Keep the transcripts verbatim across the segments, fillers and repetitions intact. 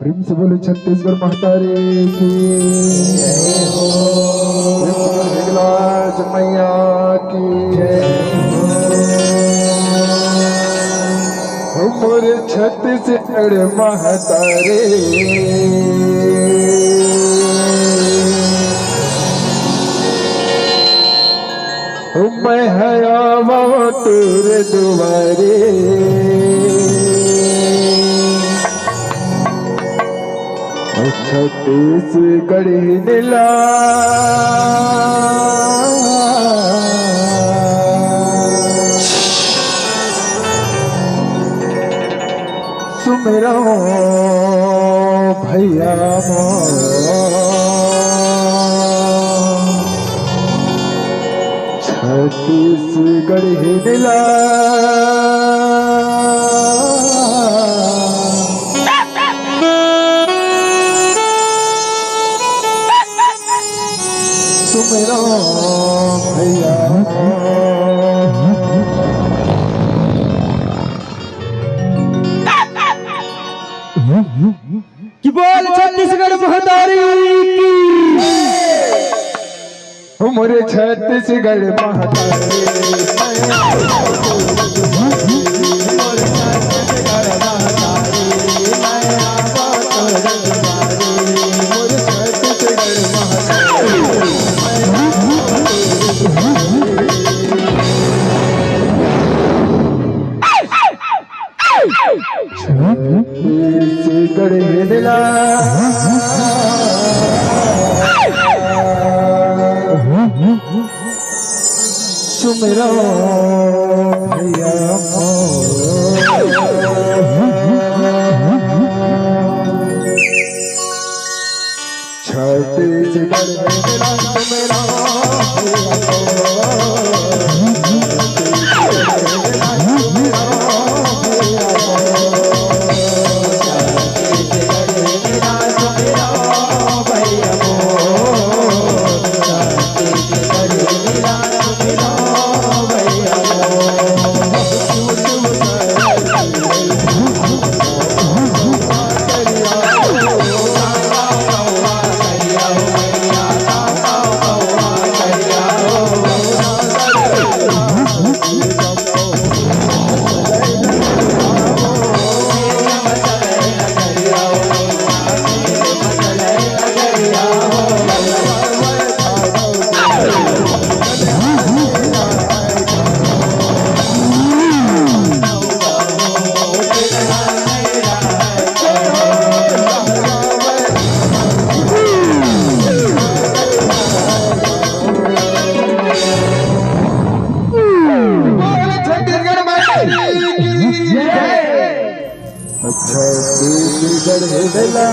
प्रेम से बोलो छत्तीसगढ़ महतारी की। प्रेम से बोलो हिंगलाज मैया की। हमर छत्तीसगढ़ महतारी, मैं हया तोर दुआरे। छत्तीसगढ़ हिंगला सुमिरो भैया मोर। छत्तीसगढ़ हिंगला सुमिरो भैया। कि बोल छत्तीसगढ़ महतारी की। मोरे छत्तीसगढ़ महतारी, छत्तीसगढ़ हिंगला सुमिरो भैया मोर। छत्तीसगढ़ हिंगला सुमिरो भैया मोर। छत्तीसगढ़ हिंगला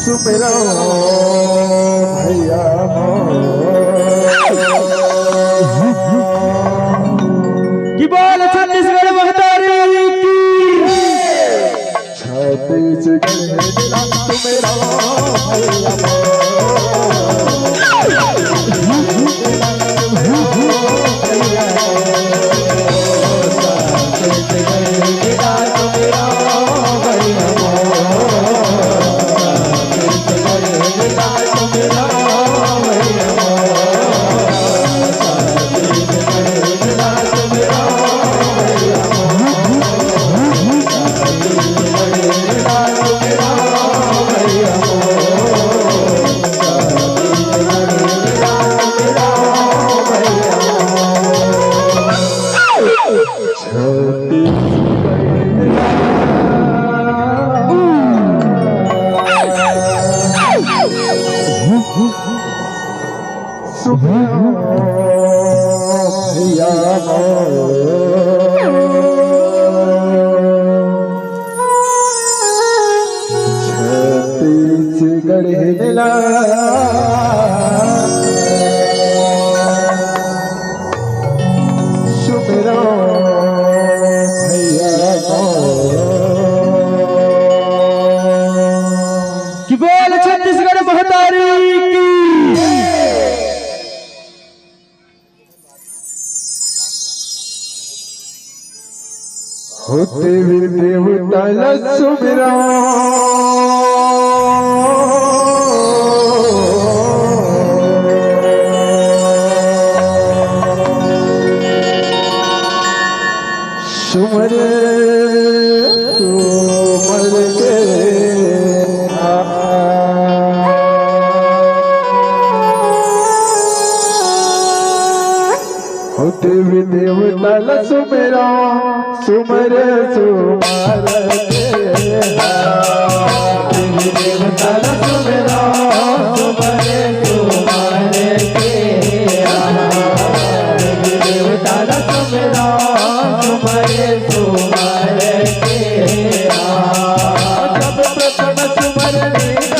सुमिरो भैया मोर। कि बोल छत्तीसगढ़ महतारी की। छत्तीसगढ़ हिंगला सुमिरो भैया मोर। छत्तीसगढ़ हिंगला सुमिरो भैया मोर। कि बोल छत्तीसगढ़ महतारी की। हो देवी देवता ला सुमिरा, सुमर सुमर के आ। हो देवी देवता ला सुमिरा, सुमर सुमर के। देवी देवता ला सुमिरा, सुमर सुमर के। देवी देवता ला सुमिरा, सुमर सुमर के। जब प्रथम सुमर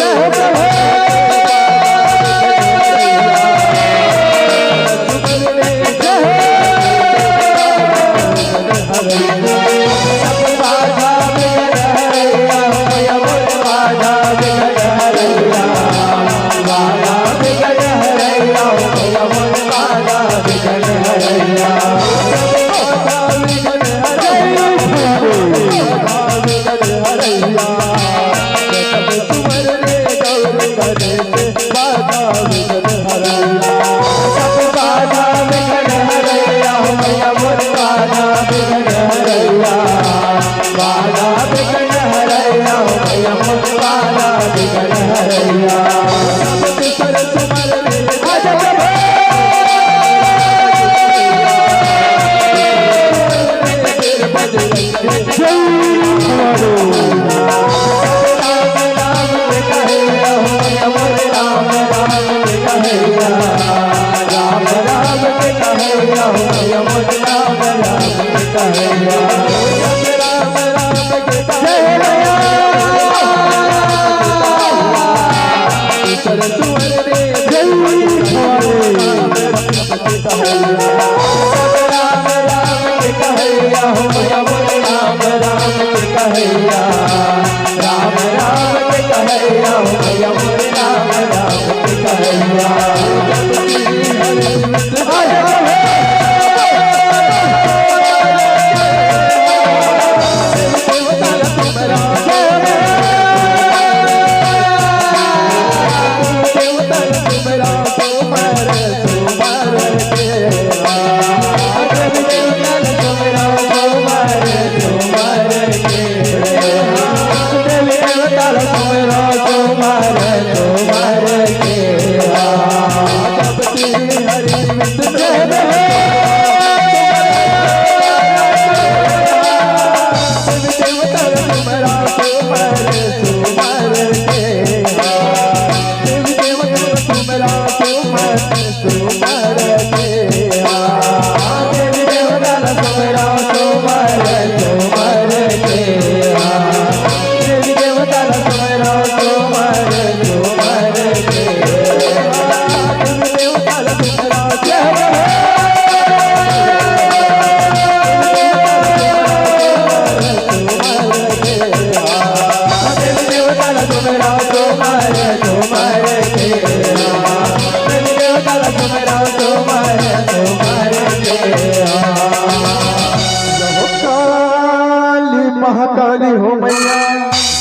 काली महाकाली हो मैया।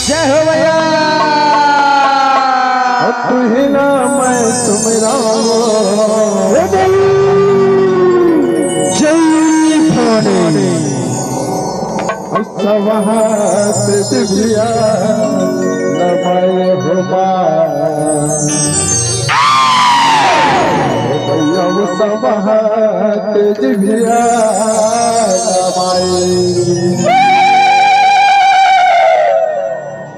जय हो मैया। अब तुही ना मैं सुमिरा। जय भवानी। सवहत दिव्या नमय हो माँ। भैया वो सवहत दिव्या नमय।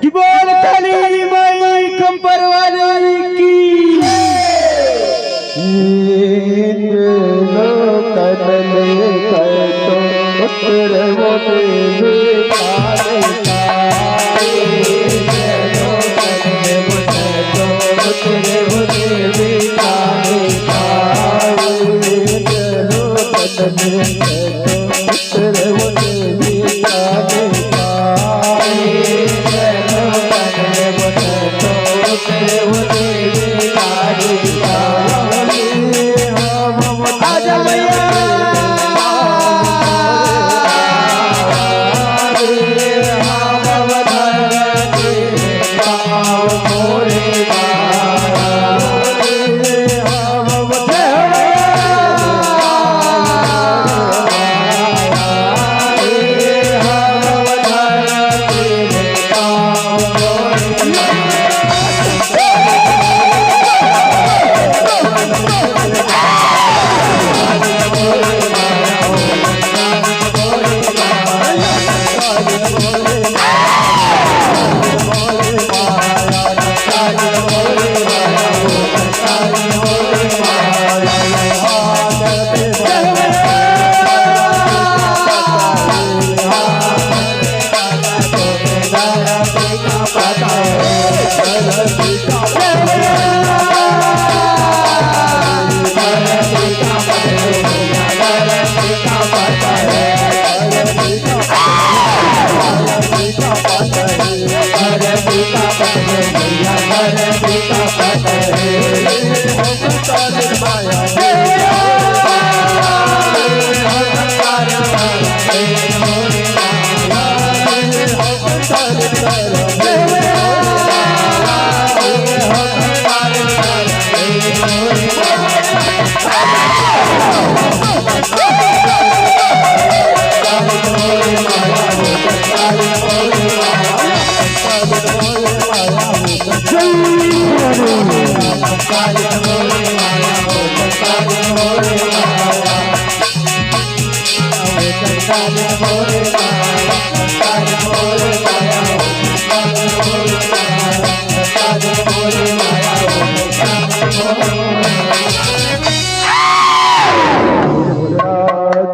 की बोल काली माई कंपर वाली की। तीन लोकन में कह तो उतर वो देवी काली।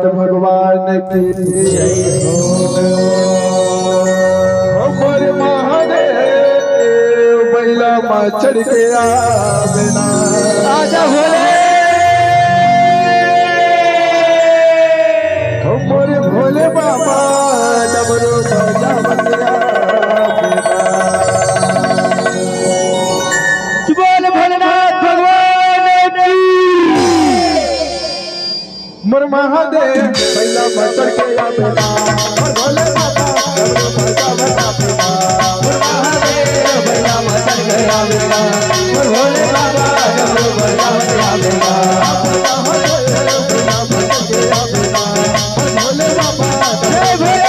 भगवान की जय हो। हमर महादेव बइला मा चढ़ के आवे ना। आजा भोले। हमर भोले बाबा डमरू बजावत आवे ना। बोल भोलेनाथ भगवान की। मोर महादेव बइला मा चढ़ के आवे ना। मोर भोले बाबा डमरू बजावत आवे ना। मोर महादेव बइला मा चढ़ के आवे ना। मोर भोले बाबा डमरू बजावत आवे ना। मोर भोले बाबा जय भोले।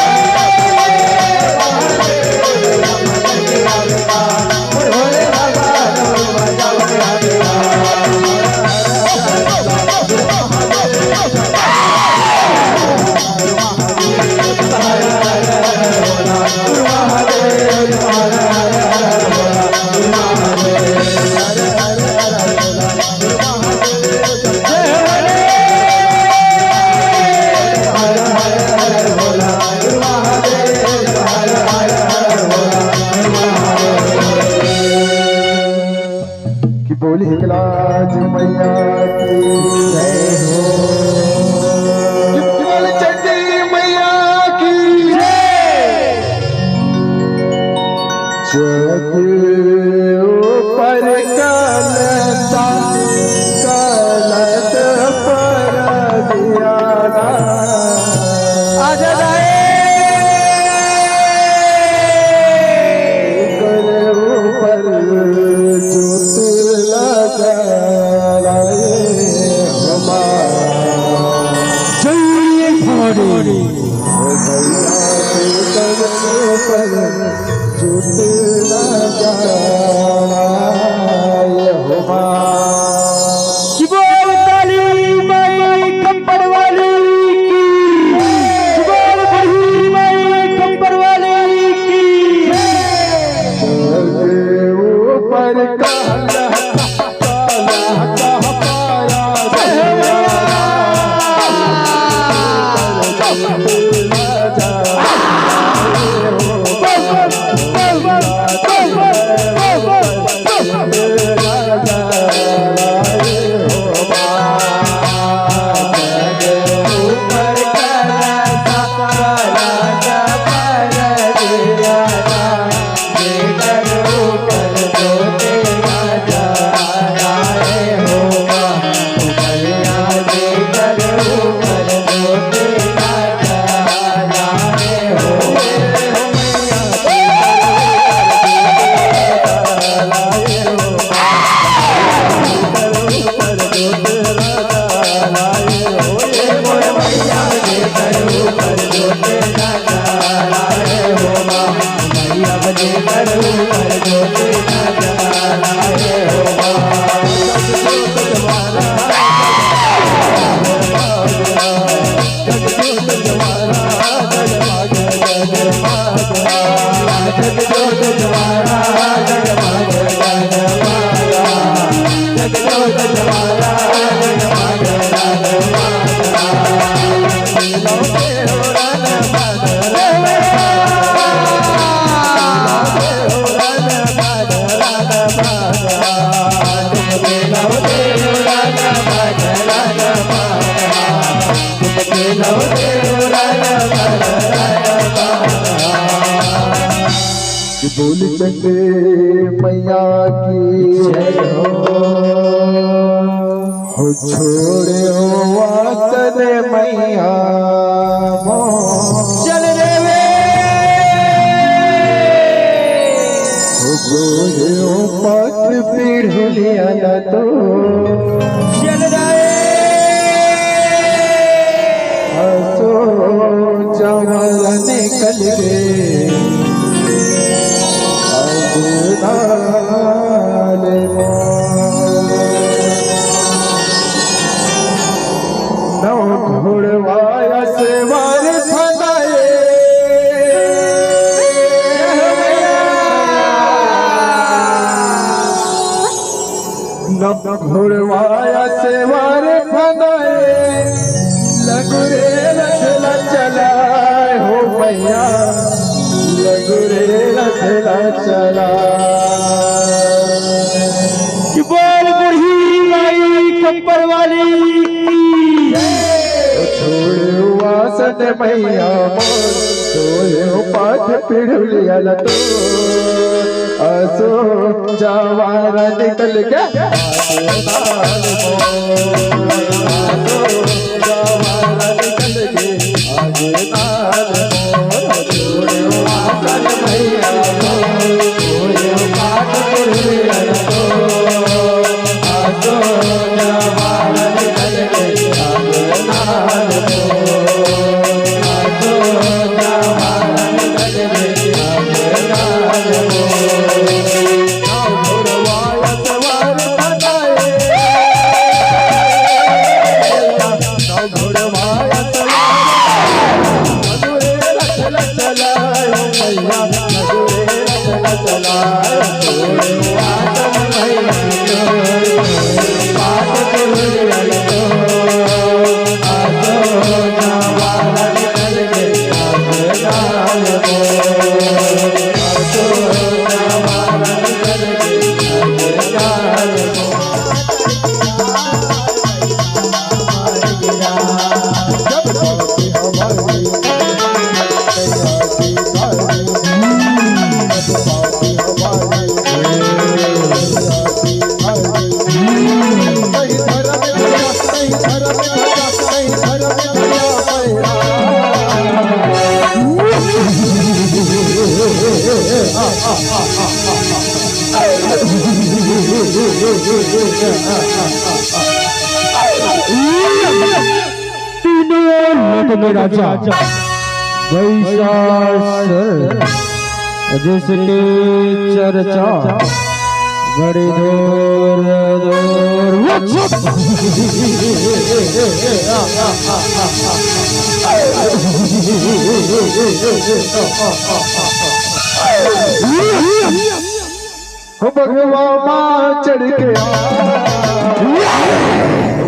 कि बोल हिंगलाज मैया की जय हो। कि बोल चंडी मैया की जय। जग ऊपर कलता कलत पर दियाना। आजा दाए। कर ऊपर ज्योत लगाए हमारा। जय भवानी। ओ भैया के कर ऊपर ज्योत लगाए हमारा। कि बोल काली माई खप्पर वाली की, कि बोल बूढ़ी माई खप्पर वाली की। ऊपर काला, काला, काला पारा। बोल चंडी मैया की जय हो। हो छोड़े हो आसन मैया मोर। चल रे वे। हो गोरे हो पथ पीढ़ुलिया न तो। चल रे। असो जवार निकल गे अगुनाल मोर। नौ घोड़वा असवार फनाए। नव घोड़वा असवार फनाए, लगुरे रथ ला चलाए हो मैया, लगुरे रथ ला चलाए। कि बोल बूढ़ी माई खप्पर वाली की। छोड़वा सत मैया मोर, छोड़ो पाठ पिढ़ुलिया ला तो। असो जवार निकल गे आगुनाल मोर। असो जवार निकल गे आगुनाल मोर। छोड़ो आसन मैया मोर, छोड़ो पाठ पिढ़ुलिया ला तो। असो जवार निकल गे आगुनाल मोर। तीनों लोक के राजा महिषासुर, जिसकी चर्चा बड़ी दूर दूर। हो बघवा मा चढ़ के आ,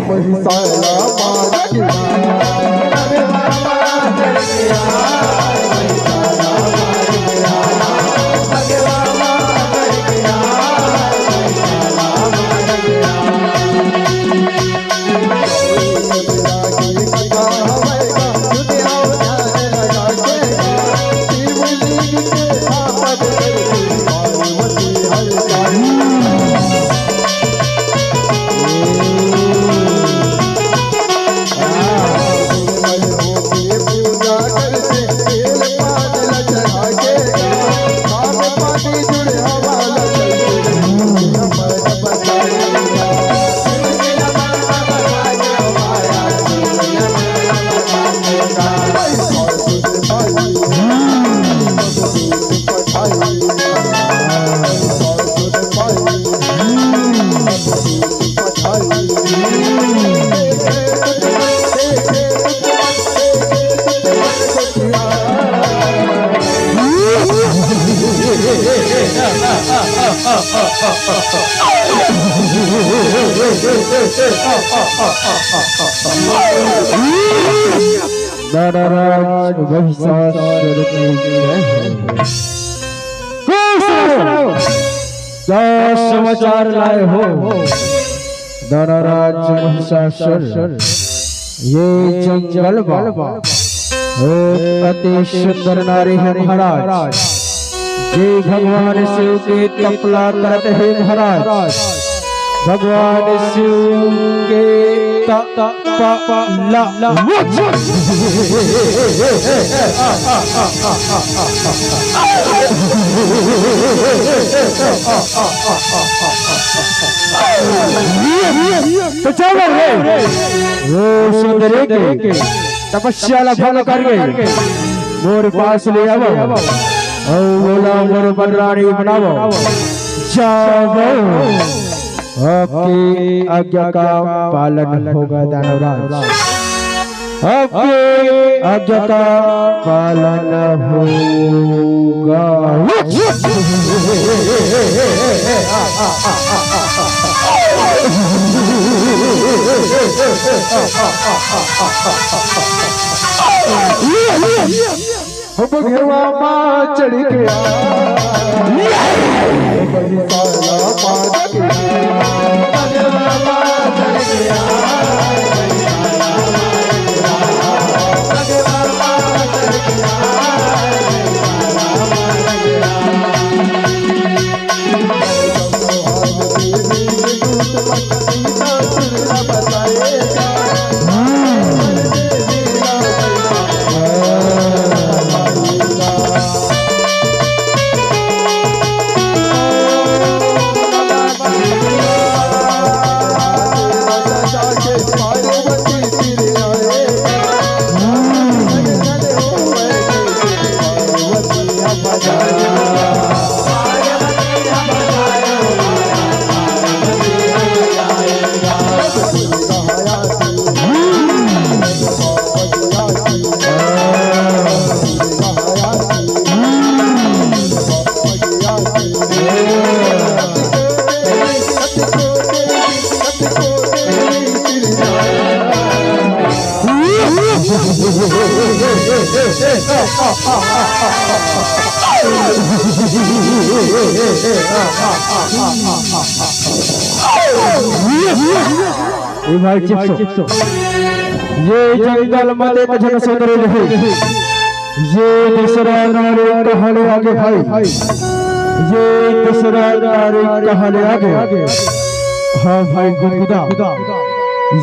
महिषाला मार के आ। दादाराज महिषासुर की जय। खुश रहो। क्या समाचार लाए हो दादाराज महिषासुर? ये जंगल मा एक अति सुंदर नारी है महाराज। जय भगवान शिव के तपला करत हे महाराज। भगवान शिव के तपला। तो चलो रे, वो सुंदरी के तपस्या ला भंग करके मोर पास ले आवो, अउ ओला मोर बररानी बनावो। जावो, आपके आज्ञा का पालन होगा दानवराज, आपके आज्ञा का पालन होगा। हम घरवा मा चढ़ के आ, बड़ी साला पार के आ। ए भाई चिप्सो, ये जंगल में देख झन सुंदरी रहे। ये दूसरा नारी कहाँ ले आगे भाई, ये दूसरा नारी कहाँ ले आगे। हाँ भाई गुदगुदा,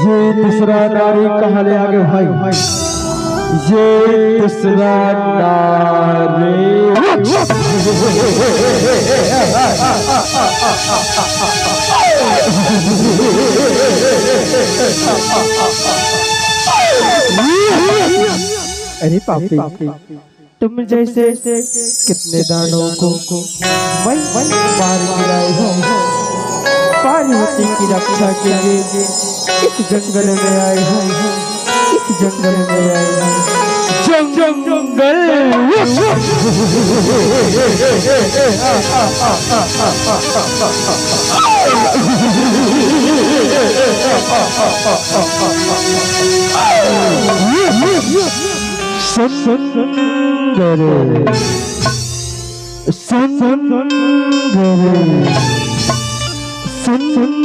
ये दूसरा नारी कहाँ ले आगे भाई, ये दूसरा नारी। अरे पापी, तुम जैसे कितने दानवों को मैं मार गिराए हूँ। पार्वती की रक्षा के लिए इस जंगल में आए हूँ, इस जंगल में आए हूँ। जंगल। सुंदर, सुंदर, सुंदर।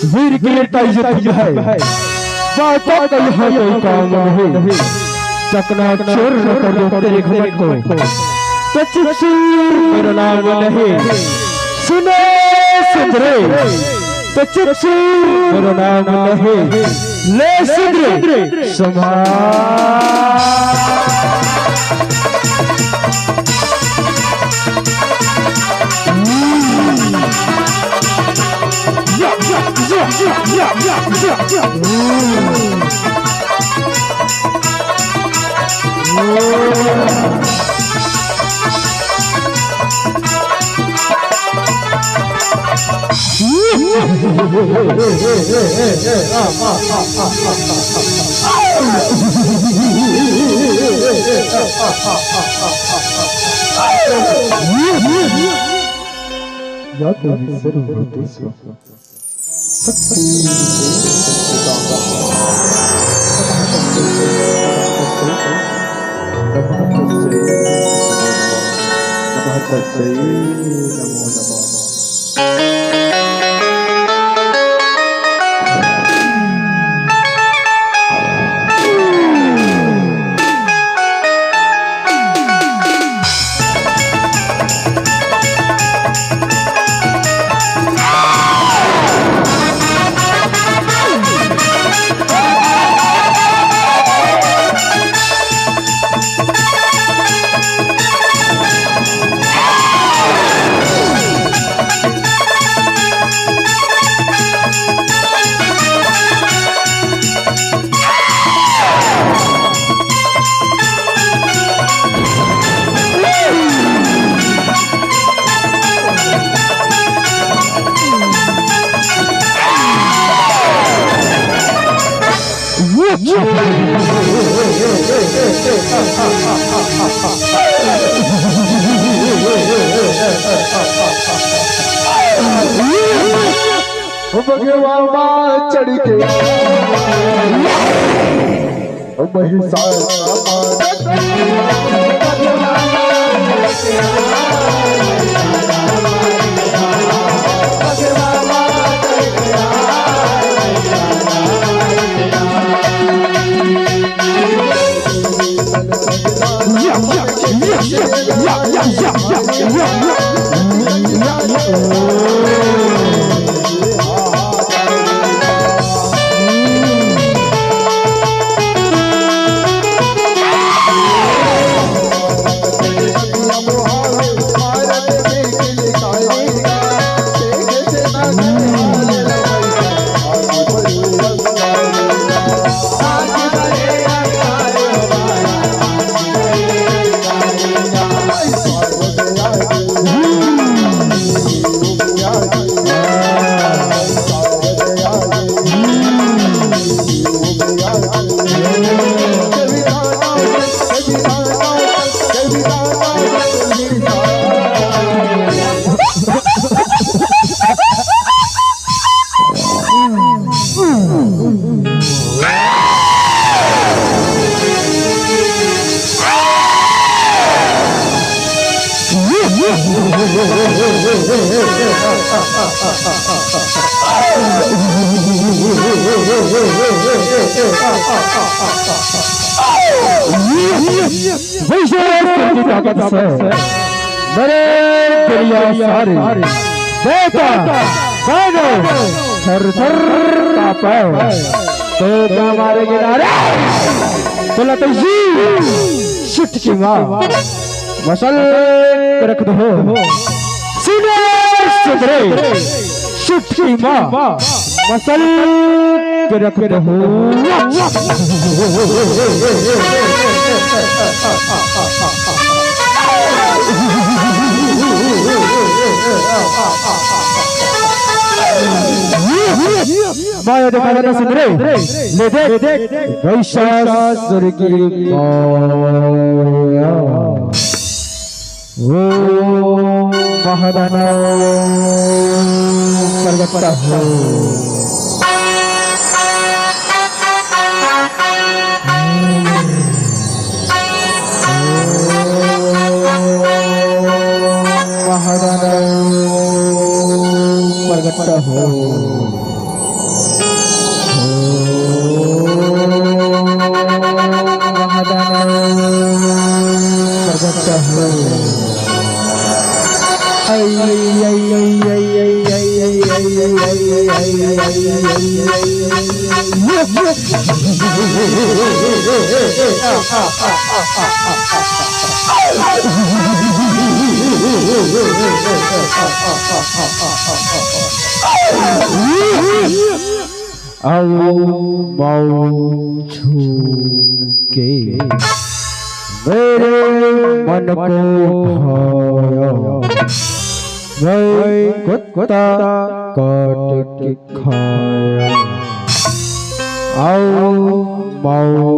वीर की वीरता इज्जत है, बातों का यहाँ कोई काम नहीं। चकनाचूर कर दो तेरे घमंड को। तो चुप चुप, मेरा नाम नहीं। सुने सुंदरे, तो चुप चुप, मेरा नाम नहीं। ले सुंदरे, संभाल। या देवी सर्वभूतेषु। शक्ति तस्मै नमो नमः। भगवा मा चढ़ के महिषासुर वैश्वानर की ताकत से मेरे दुनिया सारी देवता, दानव, थर थर कांपे। तो क्या मारेंगे नारे? तो लता जी, सुट की माँ, मसल के रख दो। सुने सुधरे, सुट की माँ, मसल के रख दो। माया देखा जाता सुंदरे, ले देख, महिषासुर की माया। ओम महादानव प्रगट हो। ओम महादानव प्रगट हो। ओम महादानव प्रगट हो। आओ माओ छू के मेरे मन को भाया, मैं कुत्ता काट के खाया। आओ माओ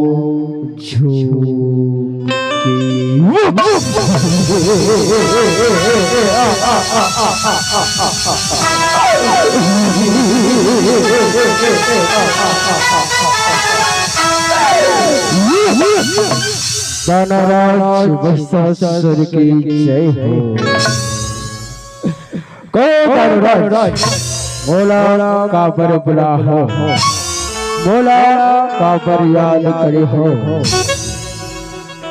छू के। दानाराज वैश्वासुर की जय हो। कहो दानाराज, मोला काबर बुलाय हो, मोला काबर याद करे हो?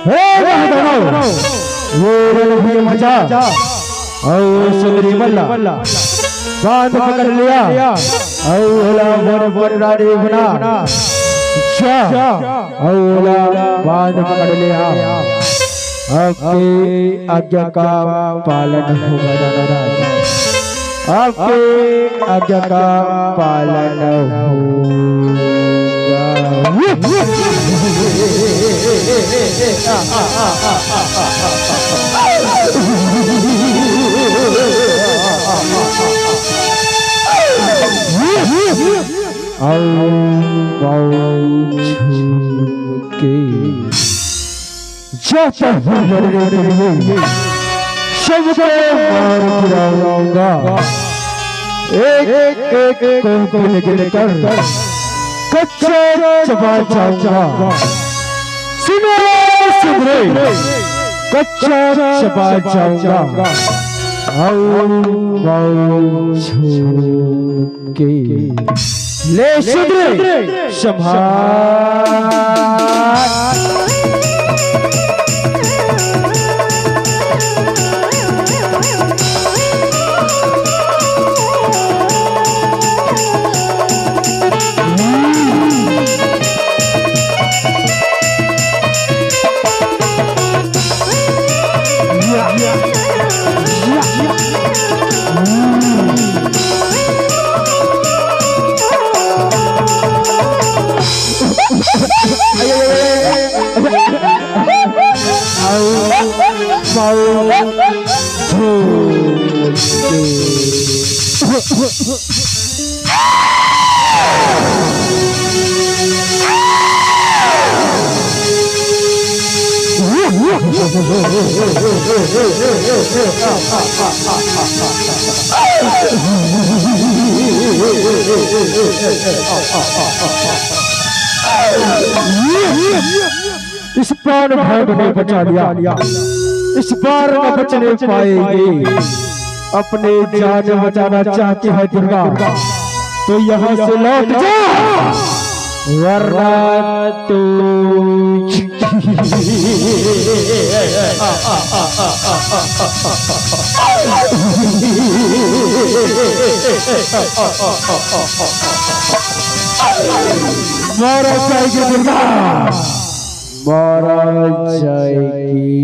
हे महादानव, ये रणभीम जा, अउ सुंदरी मल्ला बांध पकड़ लिया, अउ ओला मोर रानी बना। जा, अउ ओला बांध पकड़ लिया। आपके आज्ञा का पालन होगा दानाराज, आपके आज्ञा का पालन होगा। अउ पाँव छू के जाता हूँ मरने के लिए, सबको मार गिराऊंगा। एक एक को गिन गिन कर कच्चा चबा जाऊंगा। सुनो सुंदरी, कच्चा चबा जाऊंगा। अउ पाँव छू के ले सुंदरी संभाल। इस बार भाग ने बचा लिया, इस बार न बचने पाएगी। अपने जान बचाना चाहती है दुर्गा, तो यहाँ से लौट जा, वरना तू मारा जाएगी दुर्गा, मारा जाएगी।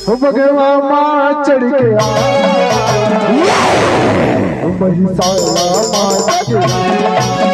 हो बघवा माँ चढ़ के आ, महिषाला माँ चढ़ के आ।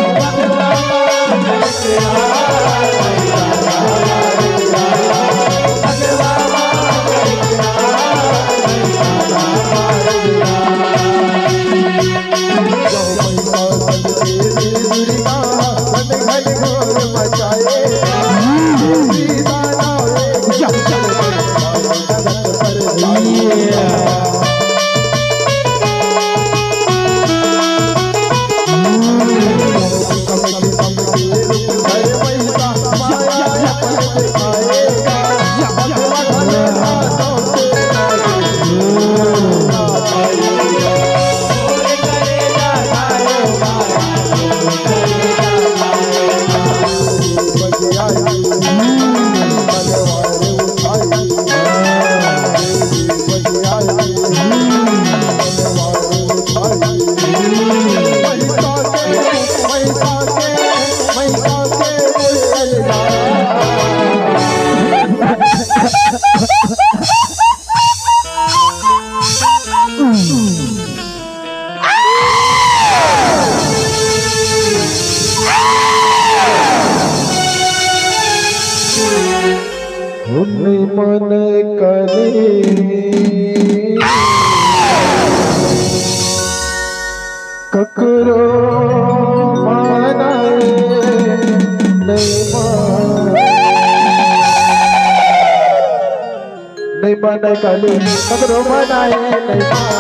उन्हीं मन करे ककरो माना नहीं मान, नहीं मान। नहीं काली, ककरो मनाए नहीं माने।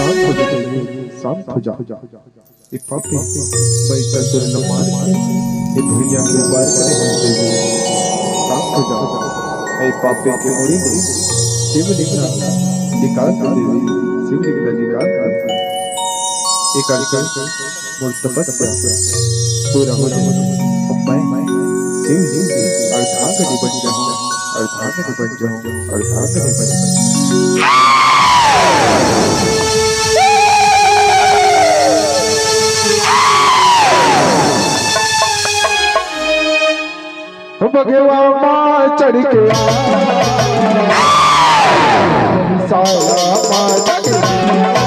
शांत हो जा, शांत हो जा। ए पापी, मैं ससुर न मान के, ए भुइयां के उबार करे हन देवी। शांत हो जा। ए पापी के मुड़ी ले शिवलिंग ला निकाल दे देवी, शिवलिंग ला निकाल दे। एकर से मोर तपस्या पूरा हो जाए। अब मैं शिव जी के अर्धांगिनी बन जाऊं, अर्धांगिनी बन जाऊं, अर्धांगिनी बन जाऊं। बघवा माँ चढ़ के आ, साला माँ चढ़ के आ।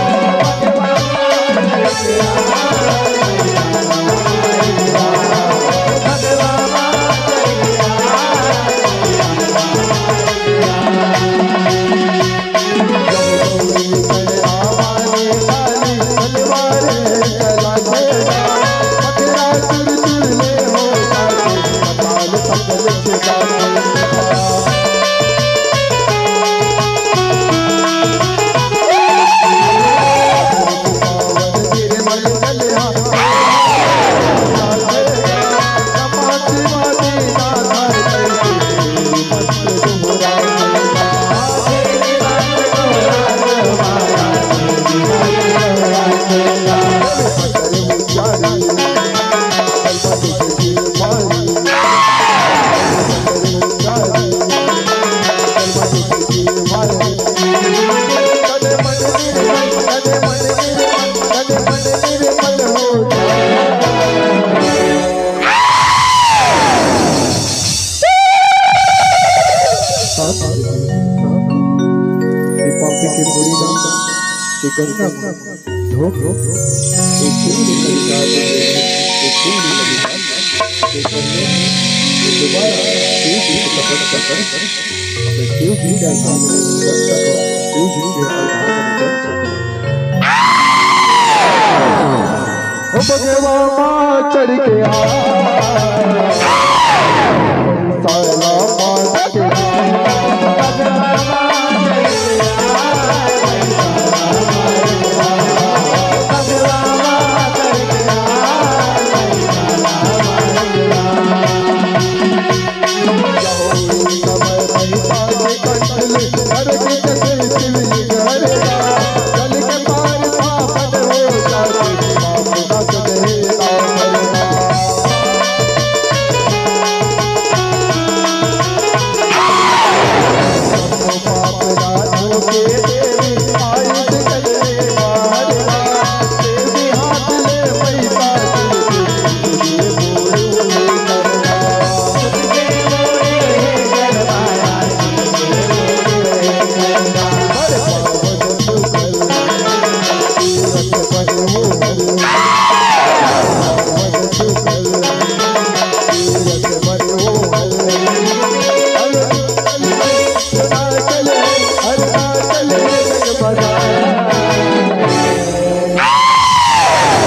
ए पापी के मुड़ी ला, ए गंगा मा धो के, ए शिव जी के निकाल दे, ए शिव जी के निकाल दे, ए करने, ए दोबारा शिव जी की तपस्या कर, ए शिव जी के आसान में बन सको, शिव जी के आसान में बन सको। ओ बघवा माँ चढ़ के आ, साला माँ चढ़ के आ।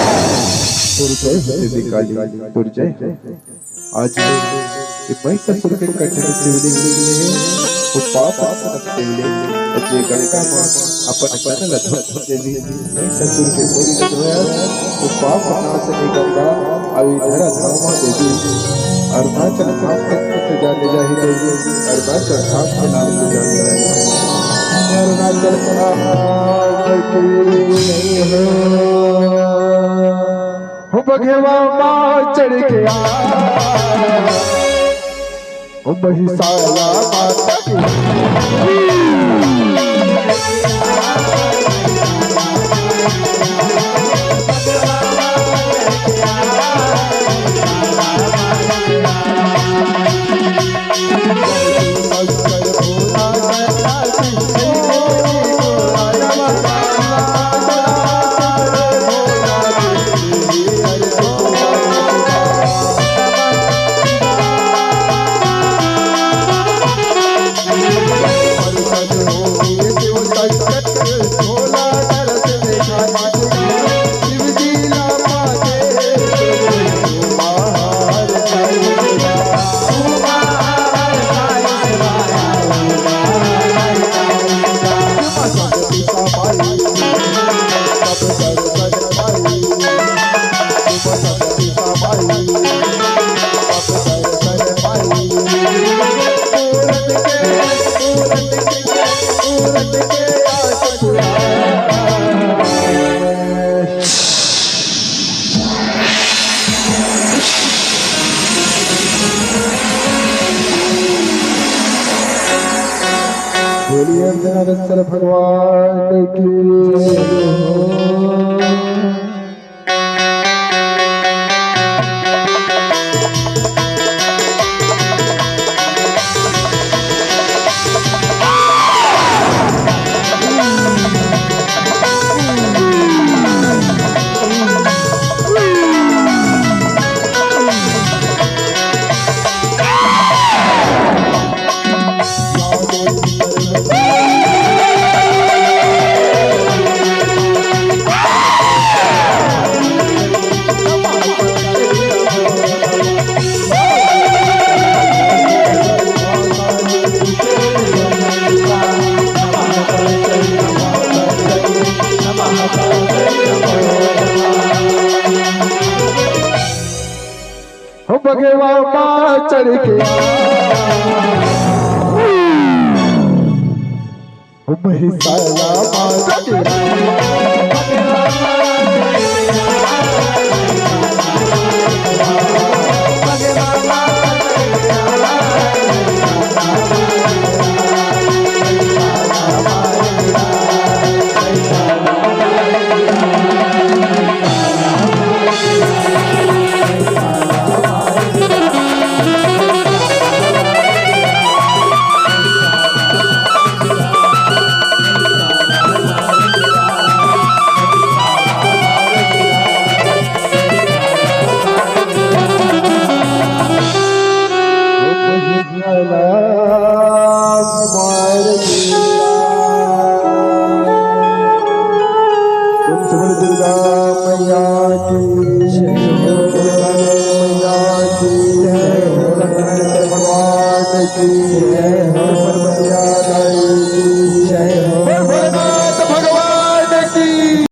तोर जय हो देवी काली, तोर जय हो। आज ये महिषासुर के कठिन शिवलिंग निकले हे, वो पाप नाशक शिवलिंग, और ये गंगा माँ अपन तन ला धो देवी, महिषासुर के मुड़ी ला धोया, वो पाप नाशक गंगा, अउ धरा धामा देवी, अरुणाचल धाम तक से जाने जाही देवी, अरुणाचल धाम के नाम से जाने जाही। अरुणाचल धाम की जय हो। हो बघवा माँ चढ़ के आ, हो महिषाला माता की। जनार्दन भगवान की जय हो। हो बघेवा मा चढ़ के हो महिषाला मा चढ़ के। दुर्गा मैया की जय, दुर्गा मैया की जय, भगवान की जय।